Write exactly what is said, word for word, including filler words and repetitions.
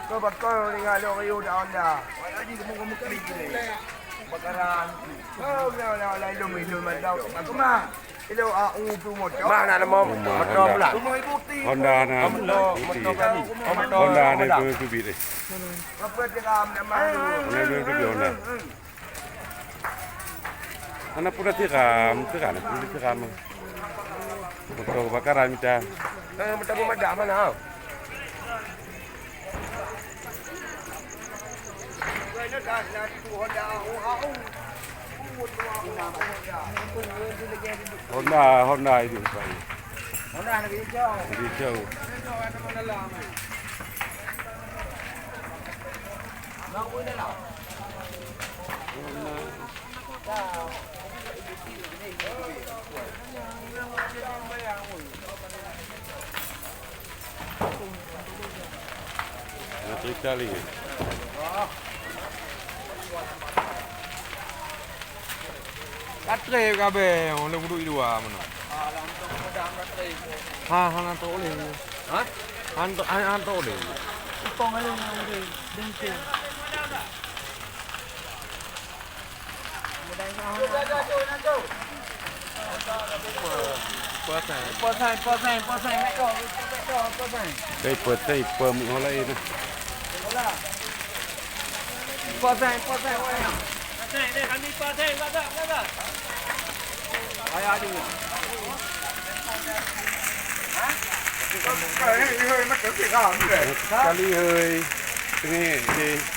Kau bakal ingat lo kayu dah anda. Bakaran. Oh, dah, dah, dah, ilum, ilum, dah. Aku mah. Ilum, ah, u tu motor. Mah nak nama motor pula. Honda na. Motor, motor kami. Motor Honda na Honda. Tu, tu bit eh. Apa dia ram nama? Honda tu, tu bit Honda. Mana pun dah tiram, tiram, pun dah tiram. Motor kebakaran kita. Eh, motor pemadam mana? Honda, Honda itu. Honda lagi hijau. Lagi hijau. Nak cerita lagi. Baterai kabeh, oleh wuduk di luar mana? Ha, hana trok lé. Ha? Han trok, han, han trok lé. Ipong lé, lé. Hei, peuteh, peumeung laén. Sekali, hei. Teungoh, hei.